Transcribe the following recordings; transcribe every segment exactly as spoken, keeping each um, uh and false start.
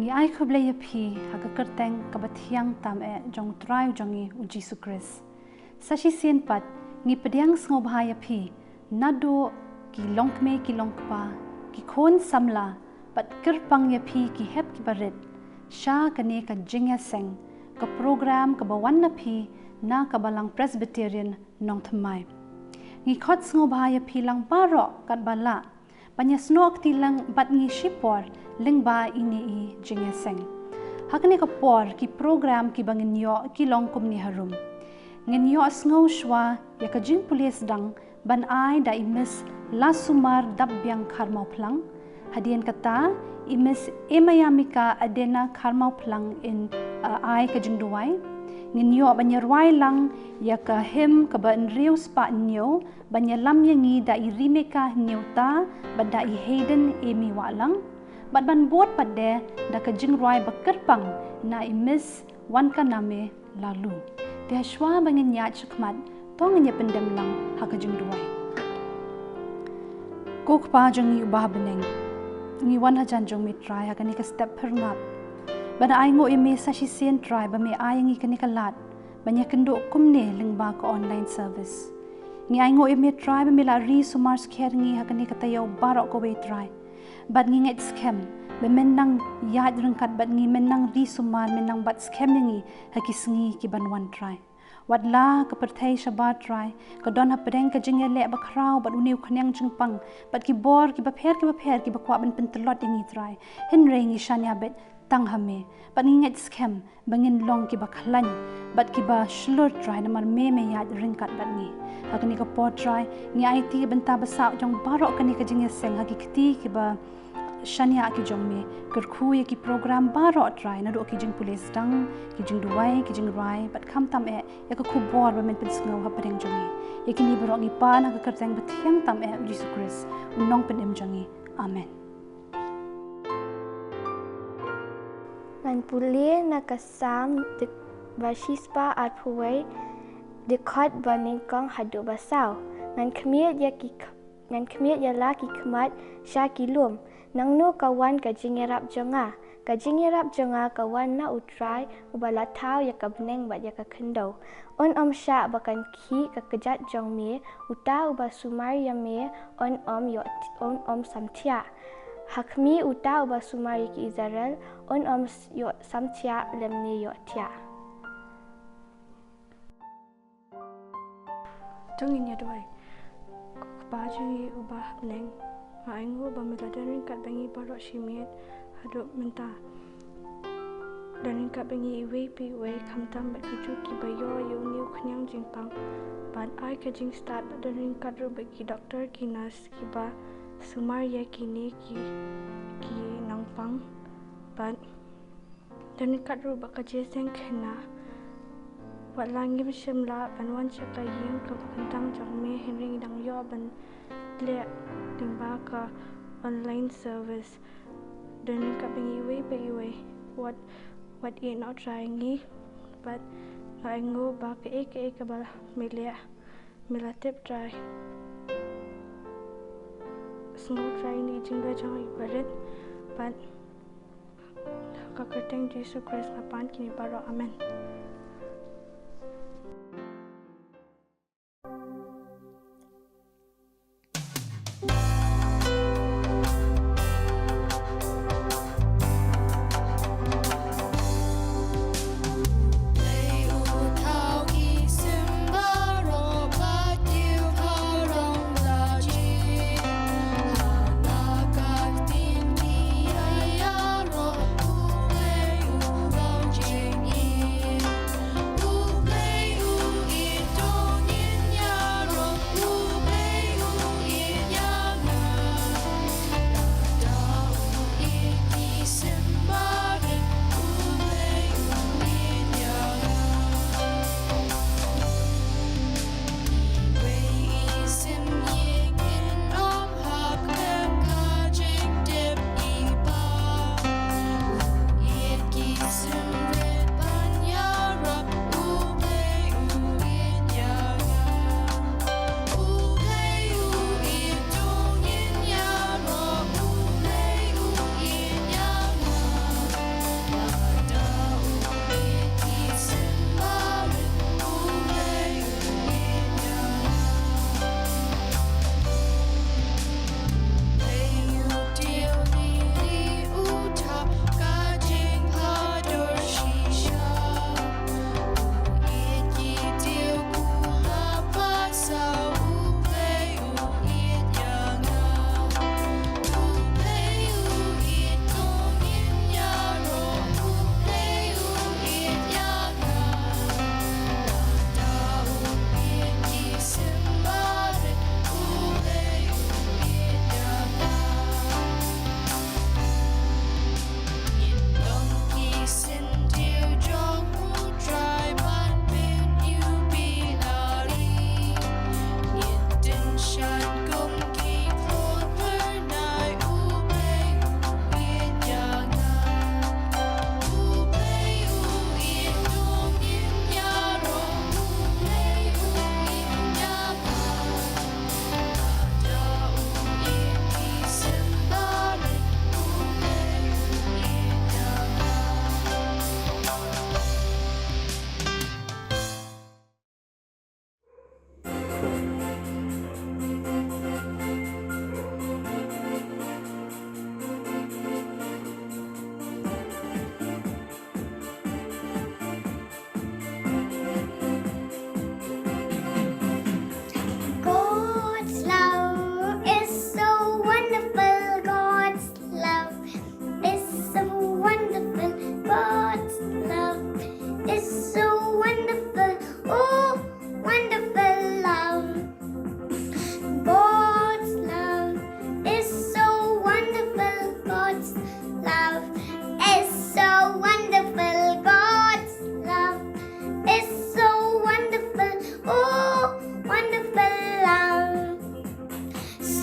Ngi ai khublei ïa phi ha ka kyrteng kaba thiang tam eh jong u Trai jong ngi u Jisu Khrist. Sa shisien pat ngi pdiang sngewbha ïa phi naduh ki longkmie ki longkpa, ki khun samla, bad kyrpang ïa phi ki hep ki barit sha kane ka jingïaseng, ka program kaba wan na phi na ka Balang Presbyterian Nongthymmai. Ngi khot sngewbha ïa phi lang baroh katba lah ban ïasnoh kti lang bad ngi shipor lyngba ine i jingïaseng. Ha kane ka por ki program kiba ngin ïoh ki long kumne harum. Ngin ïoh sngew shuwa ïa ka jingpule sdang ban ai da i Miss Lasumar Dapbiang Kharmawphlang. Hadien kata i Miss Emayamika Adena Kharmawphlang in, uh, ai ka jingduwai. Ngin ïoh ban ïarwai lang ïa ka hymn kaba hynriew spah hynñiew ban ïalam ïa ngi da i Rimeka Hynñiewta bad da i Hayden Emi Wahlang. Bad ban bud pat de da ka jingrwai ba kyrpang na i Miss Wankaname Lalu. Te hashwa ba ngin ïaid shakhmat, to ngin ïa pyndem lang ha ka jingduwai. Ko Kpa jong ngi uba ha bneng, ngi wan hajan jong me Trai ha kane ka step phyrngap. Ban ai nguh ïa me sa shisien Trai ba me ai ngi kane ka lad ban ïakynduh kumne lyngba ka online service. Ngi ai nguh ïa me Trai ba me la ri sumar skhem ngi ha kane ka taïew baroh kawei Trai. Bad ngi ngeit skhem ba men nang ïaid ryngkat bad ngi, men nang ri sumar, men nang bat skhem ïa ngi ha ki sngi ki ban wan Trai. Wat la ka pyrthei shabar Trai ka don hapdeng ka jingïaleh bakhraw bad une u khñiang jingpang bad ki bor kiba pher kiba pher kiba kwah ban pyntlot ïa ngi Trai. Hynrei ngi shaniah beit tang ha me bad ngi ngeit skhem ba ngin long kiba khlaiñ bad kiba shlur Trai namar me me ïaid ryngkat bad ngi. Ha kane ka por Trai ngi aiti bynta ba sah jong baroh kane ka jingïaseng ha ki kti kiba shaniah ki jong me. Kyrkhu ïa ki program baroh Trai naduh ki jingpule sdang, ki jingduwai, ki jingrwai bad khamtam eh ïa ka khubor ba men pynsngew hapdeng jong ngi. Ïa kine baroh ngi pan ha ka kyrteng ba thiang tam eh u Jisu Khrist u nongpynim jong ngi. Amen. Ngan pule na ka Salm dei ba shispah arphew wei, dkhot ba nyngkong haduh ba saw. Ngan khmied ïa ki ngan khmied ïa la ki khmat sha ki lum. Nangno ka wan ka jingïarap jong nga? Ka jingïarap jong nga ka wan na u Trai uba la thaw ïa ka bneng bad ïa ka khyndew. Un ym shah ba kan khih ka kjat jong me, uta uba sumar ïa me un ym ïoh, un ym samthiah. Ha khmih uta uba sumar ïa ki Israel un ym ïoh samthiah lymne ïohthiah. To ngin ïa duwai. Ko Kpa jong ngi uba ha bneng, nga ainguh ba me la don ryngkat bad ngi baroh shi miet haduh mynta. Don ryngkat bad ngi iwei pa iwei khamtam bad ki ju kiba ïoh ïa une u khñiang jingpang. Bad ai ka jingstad bad don ryngkat ruh bad ki doktor ki nurse kiba sumar ïa kine ki, ki nongpang. Bad don ryngkat ruh bad ka jingïaseng khynnah. Wat la ngim shym lah ban wan sha ka ïing kaba kyntang jong me hynrei ngi dang ïoh ban leh lyngba ka online service. Don ryngkat bad ngi iwei pa iwei. Wat, wat ïehnoh Trai ïa ngi. Bad nga ainguh ba kaei kaei kaba me leh me la tip Trai. Sngewthuh Trai ïa i jingduwai jong ngi barit. Bad ha ka kyrteng Jisu Khrist nga pan kine baroh. Amen.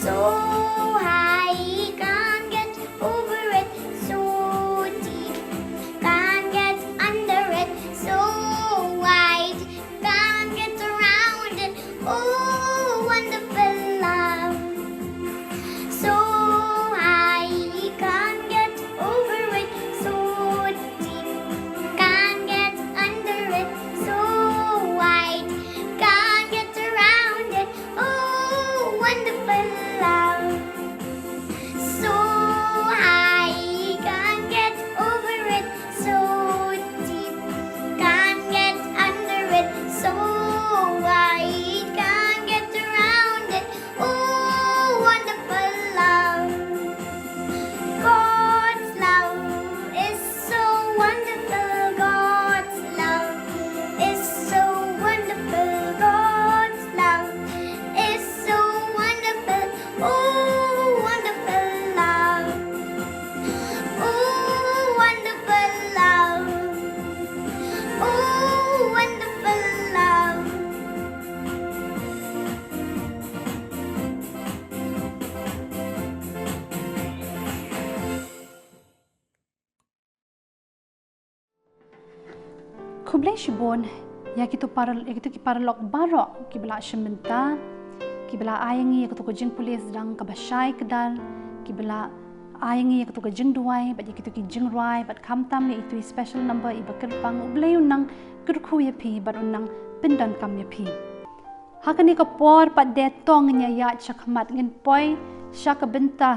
So high, can't get over it. So deep, can't get under it. So wide, can't get around it. Oh, wonderful love. So high, can't get over it. So deep, can't get under it. So wide, can't get around it. Oh, wonderful love. So high, can't get over it. So deep, can't get under it. So wide, can't get around it. Oh, wonderful love. God's love is so wonderful. God's love is so wonderful. God's love is so wonderful. Oh, wonderful love. Oh, wonderful love. Oh, wonderful love. Khublei shibun ïa kito para, ïa kito ki paralok baroh kiba la shim bynta, kiba la ai ïa ngi ïa kato ka jingpule sdang kaba shai kdar, kiba la ai ïa ngi ïa kato ka jingduwai bad ïa kito ki jingrwai bad khamtam ïa ito i special number iba kyrpang. U Blei un nang kyrkhu ïa phi bad un nang pyndonkam ïa phi. Ha kane ka por pat de to ngin ïa ïaid shakhmat, ngin poi sha ka bynta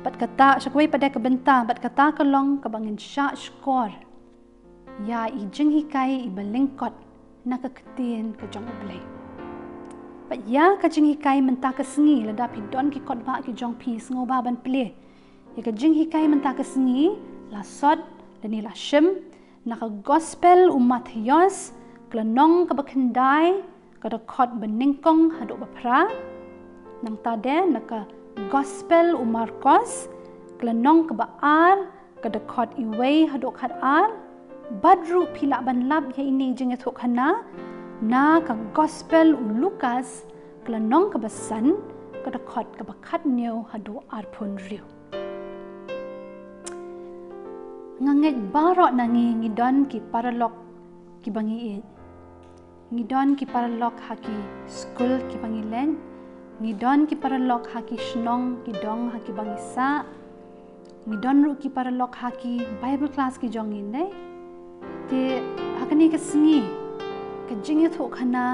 bad kata, sha kawei pat de ka bynta bad kata ka long kaba ngin shah shkor ïa i jinghikai iba lyngkot na ka ktien ka jong U Blei. Bad ïa ka jinghikai mynta ka sngi, lada phi don ki kot ba ki jong phi, sngewbha ban plie. Ïa ka jinghikai mynta ka sngi la sot lane la shim na ka Gospel u Mathaios, ka lynnong kaba khyndai, ka dkhot ba nyngkong haduh ba phra. Nangta de na ka Gospel u Markos, ka lynnong kaba ar, ka dkhot iwei haduh khatar. Bad ruh phi lah ban lap ïa ine i jingïathuhkhana na ka Gospel u Lukas, ka lynnong kaba san, ka dkhot kaba khathynñiew haduh arphew hynriew. Nga ngeit baroh na ngi ngi don ki paralok kiba ngi ïeit. Ngi don ki paralok ha ki skul kiba ngi leit. Ngi don ki paralok ha ki shnong ki dong ha kiba ngi sah. Ngi don ruh ki paralok ha ki Bible class ki jong ngi, ne? Te ha kane ka sngi ka jingïathuhkhana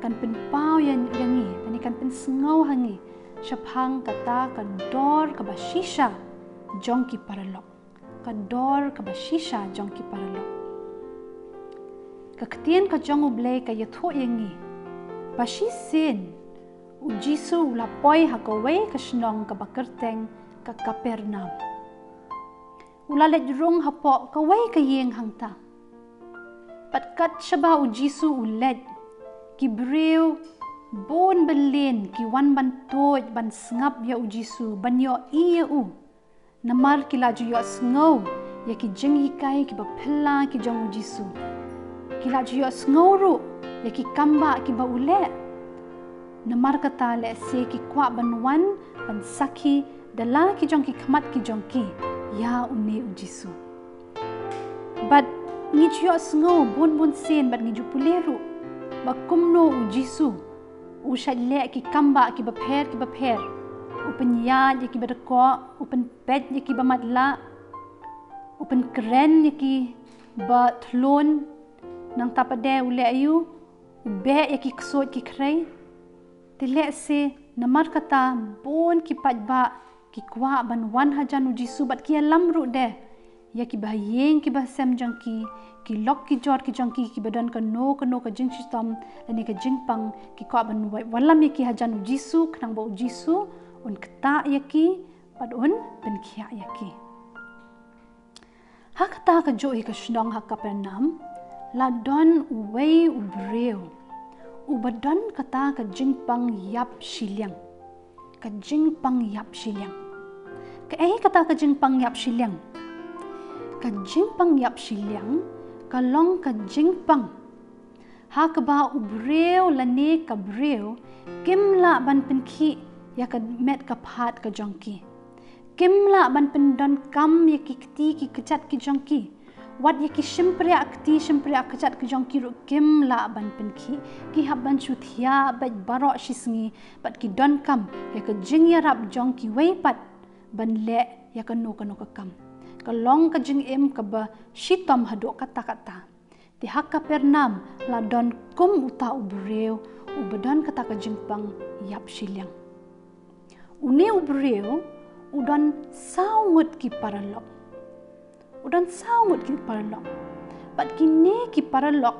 kan pynpaw ïa, ïa ngi, kane kan pynsngew ha ngi shaphang kata ka dor kaba shisha jong ki paralok. Ka dor kaba shisha jong ki paralok. Ka ktien ka jong U Blei ka ïathuh ïa ngi ba shisien U Jisu u la poi ha kawei ka shnong kaba kyrteng ka Kapernaum. U la leit rung hapoh kawei ka ïing hangta. Bad kat shaba U Jisu u leit, ki briew bun bylliñ ki wan ban tuid ban sngap ïa U Jisu, ban ïohi ïa u. Namar ki la ju ïohsngew ïa ki jinghikai kiba phylla ki jong U Jisu. Ki la ju ïohsngew ruh ïa ki kambah kiba u leh. Namar kata lehse ki kwah ban wan ban sakhi da la ki jong ki khmat ki jong ki ïa une U Jisu. Bad ngi ju ïohsngew bun bun sien bad ngi ju pule ruh ba kumno U Jisu u shait leh ki kambah kiba pher kiba pher. U pynïaid ïa kiba dkoh, u pynpeit ïa kiba matlah, u pynkren ïa kiba thlun. Nangta pat de u leh aïu? U beh ïa ki ksuid ki khrei. Te lehse namar kata bun ki paidbah ki kwah ban wan hajan U Jisu bad ki ïalam ruh de ïa kiba ha ïing kiba ha sem jong ki, ki lok ki jor ki jong ki, kiba don kano kano ka jingshitom lane ka jingpang, ki kwah ban wa-, wallam ïa ki hajan U Jisu khnang ba U Jisu un ktah ïa ki bad un pynkhiah ïa ki. Ha kata kajuh hi ka shnong ha Kapernaum la don uwei u briew uba don kata ka jingpang ïap shiliang. Ka jingpang ïap shiliang. Kaei kata ka jingpang ïap shiliang? Ka jingpang ïap shiliang ka long ka jingpang ha kaba u briew lane ka briew kim lah ban pynkhih ïa ka met ka phad ka jong ki. Kim lah ban pyndonkam ïa ki kti ki kjat ki jong ki. Wat ïa ki shympriah kti shympriah kjat ki jong ki ruh kim lah ban pynkhih. Ki hap ban shu thiah beit baroh shi sngi bad ki donkam ïa ka jingïarap jong kiwei pat ban leh ïa kano kano ka kam. Ka long ka jingim kaba shitom haduh katta katta. Te ha Kapernaum la don kum uta u briew uba don kata ka jingpang ïap shiliang. Une u briew u don saw ngut ki paralok. U don saw ngut ki paralok. Bad kine ki paralok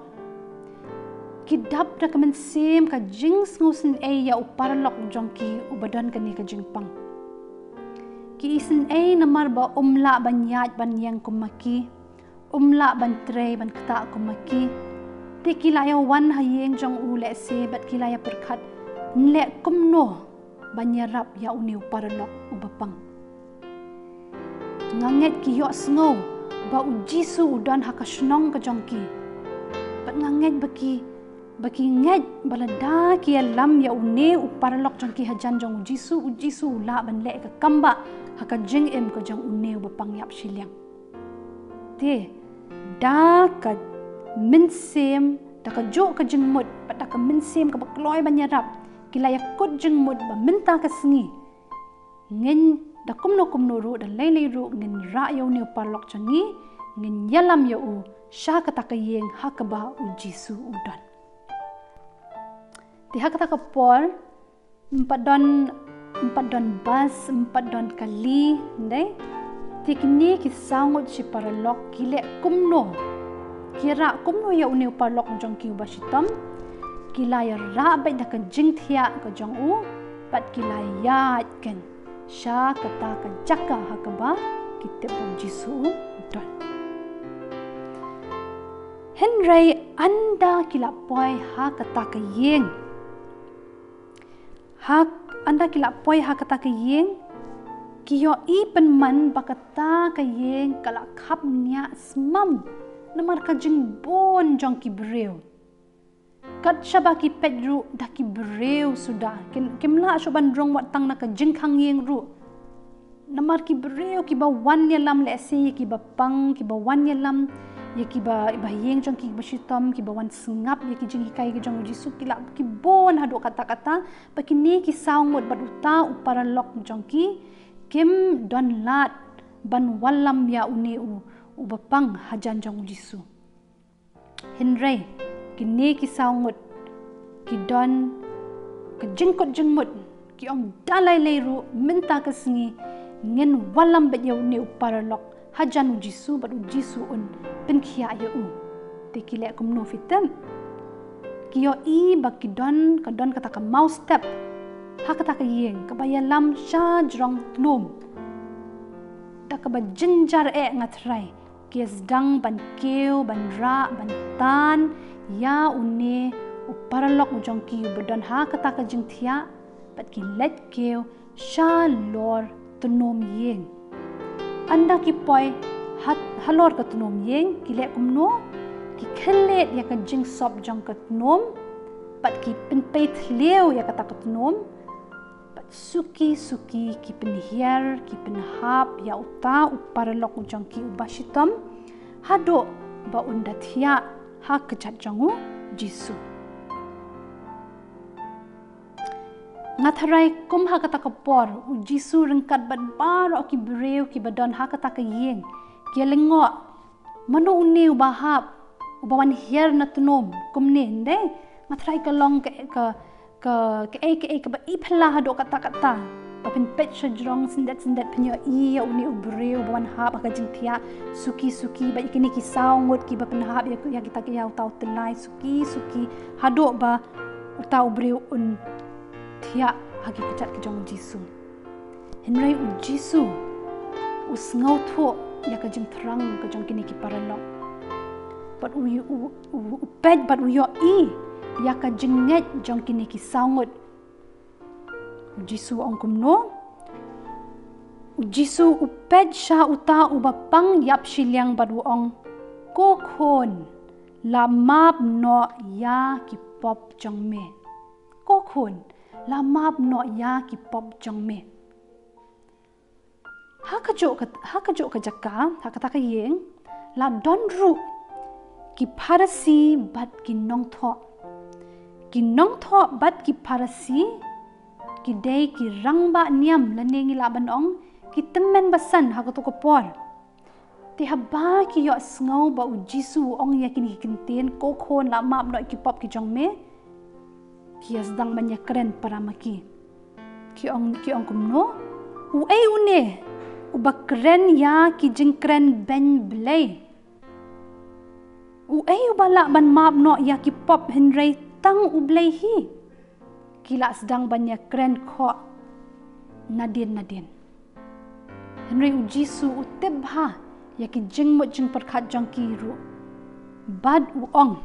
ki dap da ka mynsiem ka jingsngewsynei ïa u paralok jong ki uba don kane ka jingpang. Ki isynei namar ba um lah ban ïaid ban ïeng kum ma ki. Um lah ban trei ban ktah kum ma ki. Te ki la ïa wan ha ïing jong u lehse bad ki la ïa pyrkhat, nleh kumno ban ïarap ïa une u paralok uba pang. Nga ngeit ki ïohsngew ba u Jisu u don ha ka shnong ka jong ki. Bad nga ngeit ba ki ba ki ngeit ba lada ki ïalam ïa une u paralok jong ki hajan jong u Jisu, u Jisu u lah ban leh ka kam ba ha ka jingim ka jong une uba pang ïap shiliang. Te da ka mynsiem, da ka juh ka jingmut bad da ka mynsiem kaba kloi ban ïarap, ki la ïa kut jingmut ba mynta ka sngi ngin da kumno kumno ruh da lei lei ruh ngin rah ïa une u paralok jong ngi, ngin ïalam ïa u sha kata ka ïing ha kaba u Jisu u don. Te ha kata ka por, ym pat don, ym pat don bas, ym pat don kali, ndei. Te kine ki saw ngut shi paralok ki leh kumno? Ki rah kumno ïa une u paralok jong ki uba shitom? Ki la ïa rah beit da ka jingthiah ka jong u bad ki la ïaid kein sha kata ka jaka ha kaba ki tip ba u Jisu u don. Hynrei ynda ki la poi ha kata ka ïing, ha, ynda ki la poi ha kata ka ïing, ki ïohi pynban ba kata ka ïing ka la khapniah smam namar ka jingbun jong ki briew. Kat shaba ki peit ruh da ki briew suda. Kim, kim lah shuh ban rung wat tang na ka jingkhang ïing ruh. Namar ki briew kiba wan ïalam lehse ïa kiba pang, kiba wan ïalam ïa kiba, ba ïing jong ki kiba shitom, kiba wan sngap ïa ki jinghikai ki jong u Jisu, ki la ki bun haduh katta katta, ba kine ki saw ngut bad uta u paralok jong ki kim don lad ban wallam ïa une u, uba pang hajan jong u Jisu. Hynrei kine ki saw ngut ki don ka jingkut jingmut, ki ong da lei lei ruh mynta ka sngi ngin wallam beit ïa une u paralok hajan u Jisu bad u Jisu un pynkhiah ïa u. Te ki leh kumno phi tip? Ki ïohi ba ki don, ka don kata ka mawstep ha kata ka ïing kaba ïalam sha jrong tnum. Da kaba jynjar eh nga tharai ki sdang ban kiew, ban rah, ban tan ïa une u paralok u jong ki uba don ha kata ka jingthiah, bad ki leit kiew shalor tnum ïing. Ynda ki poi ha, halor ka tnum ïing, ki leh kumno? Ki khyllied ïa ka jingsop jong ka tnum, bad ki pynpei thliew ïa kata ka tnum, bad suki suki ki pynhiar, ki pynhap ïa uta u paralok u jong ki uba shitom, haduh ba un da thiah ha kjat jong u Jisu. Nga tharai kum ha kata ka por, u Jisu ryngkat bad baroh ki briew kiba don ha kata ka ïing ki ïa lyngngoh, mano une uba hap, uba wan hiar na tnum kumne, ndei? Nga tharai ka long ka, ka, ka, kaei kaei kaba i phylla haduh katta katta. Ba phin peit sha jrong syndet syndet phin ïohi ïa une u briew uba wan hap ha ka jingthiah, suki suki, bad ïa kine ki saw ngut kiba pynhap ïa, ïa kita ki, ïa uta u tyllai, suki suki, haduh ba uta u briew un thiah ha ki kjat ki jong u Jisu. Hynrei u Jisu u sngewthuh ïa ka jingthrang ka jong kine ki paralok. Bad u, u, u, u peit bad u ïohi ïa ka jingngeit jong kine ki saw ngut. U Jisu u ong kumno? U Jisu u peit sha uta uba pang ïap shiliang bad u ong, "Ko khun, la map noh ïa ki pop jong me." Ko khun, la map noh ïa ki pop jong me. Ha kajuh ka, ha kajuh ka jaka, ha kata ka ïing, la don ruh ki Pharisi bad ki nongthoh. Ki nongthoh bad ki Pharisi, ki dei ki rangbah niam lane ngi lah ban ong, ki tymmen basan ha kato ka por. Te haba ki ïohsngew ba u Jisu u ong ïa kine ki kyntien, ko khun la map noh ki pop ki jong me, ki ïa sdang ban ïa kren para ma ki. Ki ong, ki ong kumno? Uei une uba kren ïa ki jingkren beiñ Blei? Uei uba lah ban map noh ïa ki pop hynrei tang U Blei hi? Ki la sdang ban ïa kren khoh nadien nadien. Hynrei u Jisu u tip bha ïa ki jingmut jingpyrkhat jong ki ruh. Bad u ong,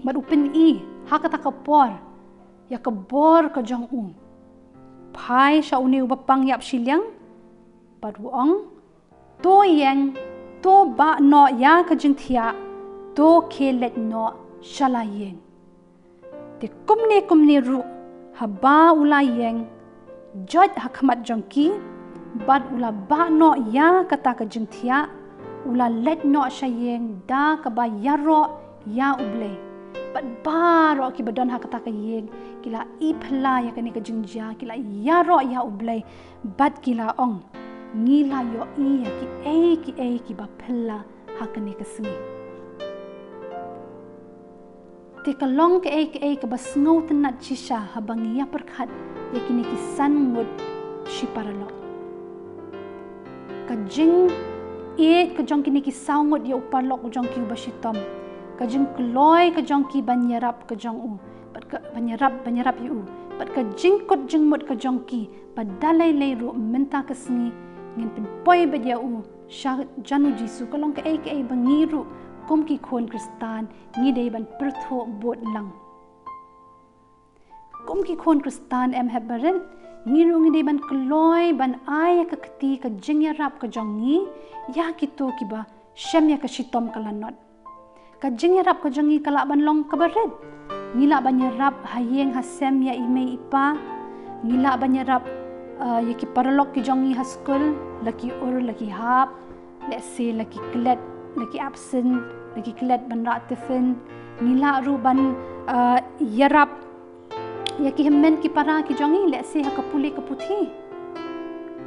bad u pyni ha kata ka por ïa ka bor ka jong u. Phai sha une uba pang ïap shiliang, bad u ong, to ïeng, to bah noh ïa ka jingthiah, to khie leit noh sha la ïing. Te kumne kumne ruh, haba u la ïeng, joit ha khmat jong ki, bad u la bah noh ïa kata ka jingthiah, u la leit noh sha ïing da kaba ïaroh ïa U Blei. Bad baroh kiba don ha kata ka ïing, ki la i phylla ïa kane ka jingjia, ki la ïaroh ïa U Blei, bad ki la ong, ngi la ïohi ïa kiei kiei kiba phylla ha kane ka sngi. Te ka long kaei kaei kaba sngewtynnat shisha haba ngi ïa pyrkhat ïa kine ki san ngut shi paralok. Ka jingïeit ka jong kine ki saw ngut ïa u paralok jong ki uba shitom. Ka jingkloi ka jong ki ban ïarap ka jong u. Bad ka, ban ïarap, ban ïarap ïa u. Bad ka jingkut jingmut ka jong ki, ba da lei lei ruh mynta ka sngi, ngin pynpoi beit ïa u sha jan u Jisu. Ka long kaei kaei ba ngi ruh kum ki khun Khristan ngi dei ban pyrthuh bud lang. Kum ki khun Khristan em hep barit, ngi ruh ngi dei ban kloi ban ai ïa ka kti ka jingïarap ka jong ngi ïa kito kiba shem ïa ka shitom ka lanot. Ka jingïarap ka jong ngi ka lah ban long kaba rit. Ngi lah ban ïarap ha ïing ha sem ïa i mei i pa. Ngi lah ban ïarap, uh, ïa ki paralok ki jong ngi ha skul, la ki ur, la ki hap, let's say la ki klet, la ki absent, la ki klet ban rah tiffin. Ngi lah ruh ban, uh, ïarap ïa ki hynmen ki para ki jong ngi, let's say ha ka pule ka puthi.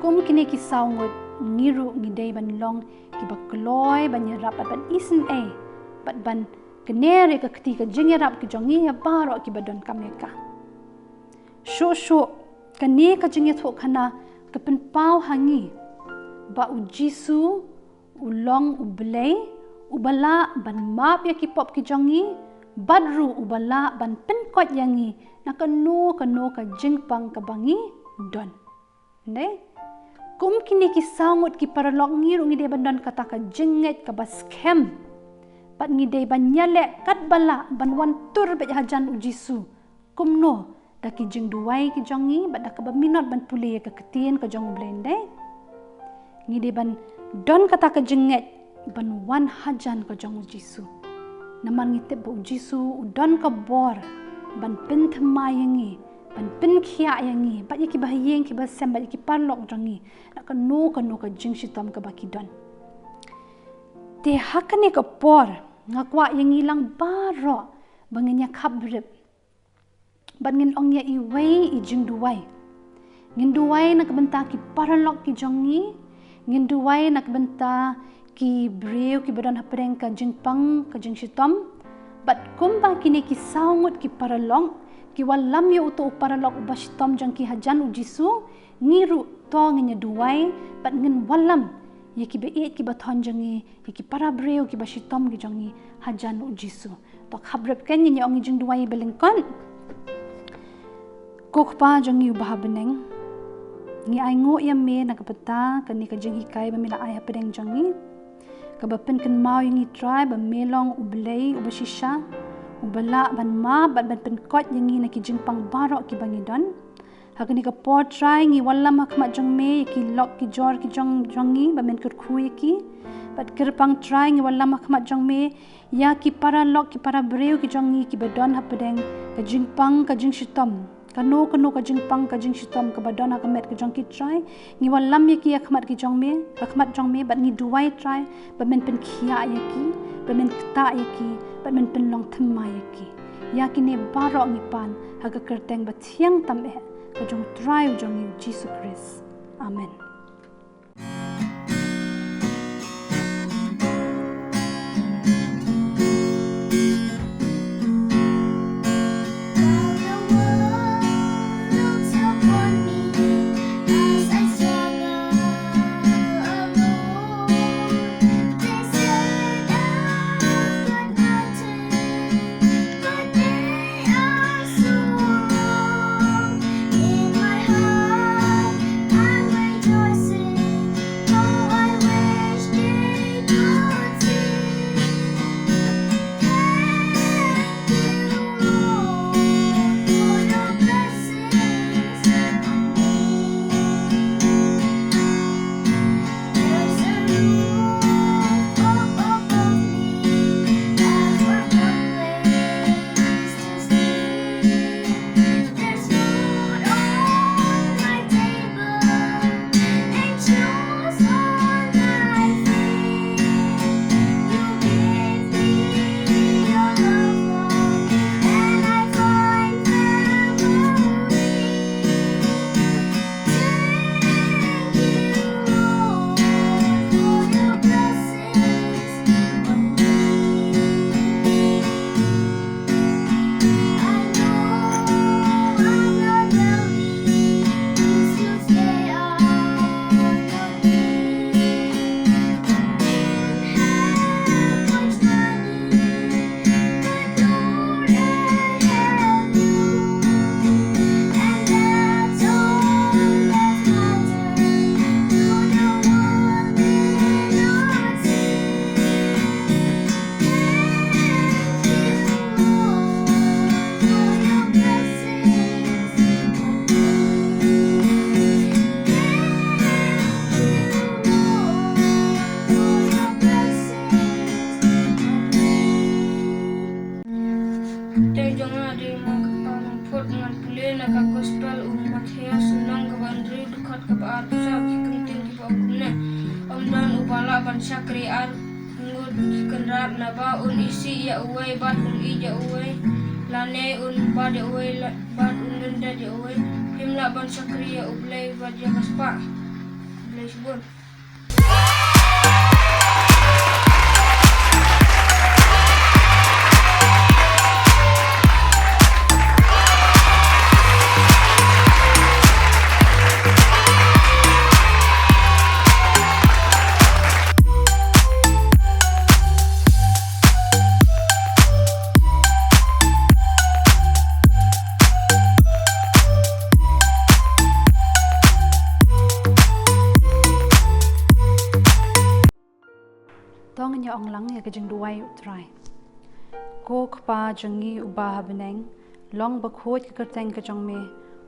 Kum kine ki saw ngut ngi ruh ngi dei ban long kiba kloi ban ïarap bad ban isynei bad ban kner ïa ka kti ka jingïarap ki jong ngi ïa baroh kiba donkam ïa ka. Shuh shuh kane ka jingïathuhkhana ka pynpaw ha ngi ba u Jisu u long U Blei uba lah ban map ïa ki pop ki jong ngi, bad ruh uba lah ban pynkoit ïa ngi na kano kano ka jingpang kaba ngi don. Nde? Kum kine ki saw ngut ki paralok ngi ruh ngi dei ban don kata ka jingngeit kaba skhem. Bad ngi dei ban ïaleh katba lah ban wan tur beit hajan u Jisu. Kumno, da ki jingduwai ki jong ngi, bad da kaba minot ban pule ïa ka ktien ka jong U Blei, nde? Ngi dei ban don kata ka jingngeit ban wan hajan ka jong u Jisu. Namar ngi tip ba u Jisu u don ka bor ban pynthymmai ïa ngi, ban pynkhiah ïa ngi, bad ïa kiba ha ïing kiba sem, bad ïa ki paralok jong ngi na kano kano ka jingshitom kaba ki don. Te ha kane ka por nga kwah ïa ngi lang baroh ba ngin ïa khap brip. Bad ngin ong ïa iwei i jingduwai. Ngin duwai na ka bynta ki paralok ki jong ngi. Ngin duwai na ka bynta ki briew kiba don hapdeng ka jingpang ka jingshitom. Bad kumba kine ki saw ngut ki paralok ki wallam ïa uto u paralok uba shitom jong ki hajan u Jisu, ngi ruh to ngin ïa duwai bad ngin wallam ïa kiba ïeit kiba thon jong ngi, ïa ki para briew kiba shitom ki jong ngi hajan u Jisu. To khap brip, ngin ïa ong i jingduwai ba lyngkot. Ko Kpa jong ngi uba ha bneng, ngi ainguh ïa me na ka bynta kane ka jinghikai ba me la ai hapdeng jong ngi, kaba pynkynmaw ïa ngi Trai ba me long U Blei uba shisha, uba lah ban map bad ban pynkhiah ïa ngi na ki jingpang baroh kiba ngi don. Ha kane ka por Trai ngi wallam ha khmat jong me ïa ki lok ki jor ki jong jong ngi ba men kyrkhu ïa ki. Bad kyrpang Trai ngi wallam ha khmat jong me ïa ki paralok ki para briew ki jong ngi kiba don hapdeng ka jingpang ka jingshitom. Kano kano ka jingpang ka jingshitom kaba don ha ka met ka jong ki Trai, ngi wallam ïa ki ha khmat ki jong me, ha khmat jong me, bad ngi duwai Trai ba men pynkhiah ïa ki, ba men ktah ïa ki, bad men pynlong thymmai ïa ki. Ïa kine baroh ngi pan ha ka kyrteng ba thiang tam eh ka jong Trai u jong ngi u Jisu Khrist. Amen. But they are so wrong. In my heart, I'm rejoicing, though I wish they could see. Thank you, Lord, for your blessings on me. There's a roof above me, and a place to sleep. There's food on my table, and shoes on my feet. You gave me your love, Lord, and I find family. Thank you, Lord, for your blessings on me. I know I'm not wealthy, these shoes they are not new. I don't have much money, but Lord, I have you. And that's all that matters. Though the world may not see. Thank you, Lord, for your blessings on me. Thank you, Lord, for your blessings on me. Te jong nga dei ma ka kpa nongphut, ngan pule na ka gospel u Mathaios lynnong kaba hynriew dkhot kaba arphew saw, ki kyntien kiba ong kumne: Ym don uba lah ban shakri ar ngut ki kynrad, naba un isih ïa uwei bad un ïeit ïa uwei, lane un bat ïa uwei la-, bad un lyndet ïa uwei. Phim lah ban shakri ïa U Blei bad ïa ka spah. Blei shibun. To ngin ïa ong lang ïa ka jingduwai u Trai. Ko Kpa jong ngi uba ha bneng, long bakhuid ka kyrteng ka jong me,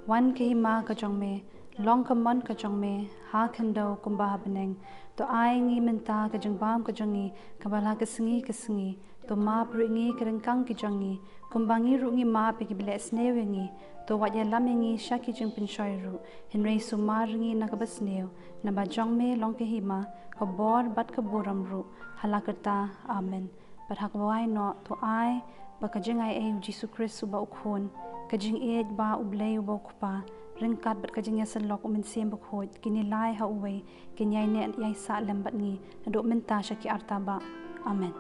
wan ka hima ka jong me, long ka mon ka jong me ha khyndew kumba ha bneng. To ai ngi mynta ka jingbam ka jong ngi kaba la ka sngi ka sngi. To map ruh ïa ngi ki ryngkang ki jong ngi, kumba ngi ruh ngi map ïa kiba leh sniew ïa ngi. To wat ïalam ïa ngi sha ki jingpynshoi ruh, hynrei sumar ngi na kaba sniew, naba jong me long ka hima, ka bor bad ka burom ruh, ha la karta. Amen. Bad ha kaba wai noh, to ai ba ka jingaiei u Jisu Khrist uba u Khun, ka jingïeit ba U Blei uba u Kpa, ryngkat bad ka jingïasyllok u Mynsiem Bakhuid, kin ïalai ha uwei, kin ïaineh ïaisah lem bad ngi, naduh mynta sha ki arta bah. Amen.